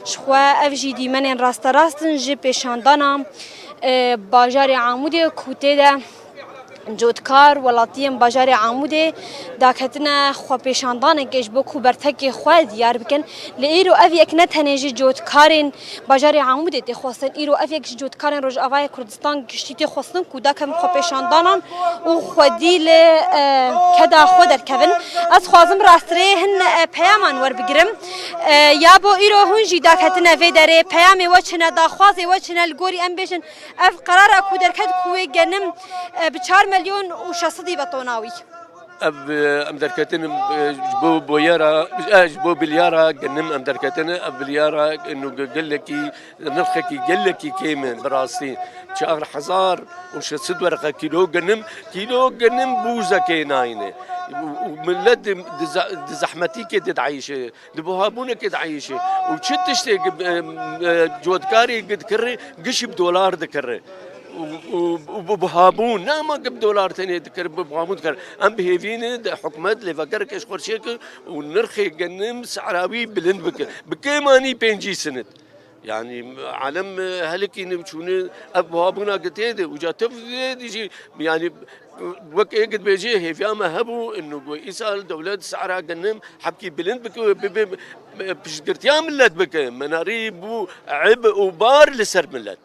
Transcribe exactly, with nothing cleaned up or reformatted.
Ji xwe ev jî dîmenên rasterast in ji pêşandana, e, bajarê Amûdê ku tê de cotkar, welatiyên bajarê Amûdê daketine xwepêşandanekê ji bo ku bertekê xwe diyar bikin. Lê îro ev yek ne tenê ji cotkarên bajarê Amûdê tê xwestin, îro ev yek ji cotkarên Rojavayê Kurdistan giştî tê xwestin ku dakevin xwepêşandanan û xwedî li, e, keda xwe derkevin. Ez xwazim rasttirêyê hin, e, peyaman werbigirim. E, ya bo îro hûn jî daketine vê derê, peyamê we çi ne, daxwazê we çi ne, li gorî em bêjin ev qerara ku derket ku wê genim, e, bi çar milyon û şeş sedî be tona wî. Ev, e, em derketin, e, ji bo boyera, e, ji bo bilyara genim em derketin, ev bilyara, e, nu ge-, gelekî, nirxekî gelekî kêm e, bi rastî. Çar hezar û şeş sed werqe kîlo genim, kîlo genim bûzekê nayne. Û, û millet di, di ze-, di zehmetîkê de dieyşe, di buhabûnekê dieyşe. Û çi tiştê, e, e, cotkarê dikirê, gişî bi dolar dikirê. Û, û, û bi buhabûn, ne ama bi dolar tenê dikir, bi buhabûn dikir. Em bi hêvî ne de hikûmet lêvegereke ji xwe çêke û nirxê genim sehra wî bilind bike. Bi kêmanî pêncî sinit. Yani alem, e, helikî ne çûne ev buhabûna gitê de. Uca tu vê dijî, yani wek ê git bêjê hêviya me hebû, inu gu îsal dewlet sehra genim hebkî bilind bike, bi, bi, bi piştgirtiya millet bike. Menarî bû ib û bar li ser millet.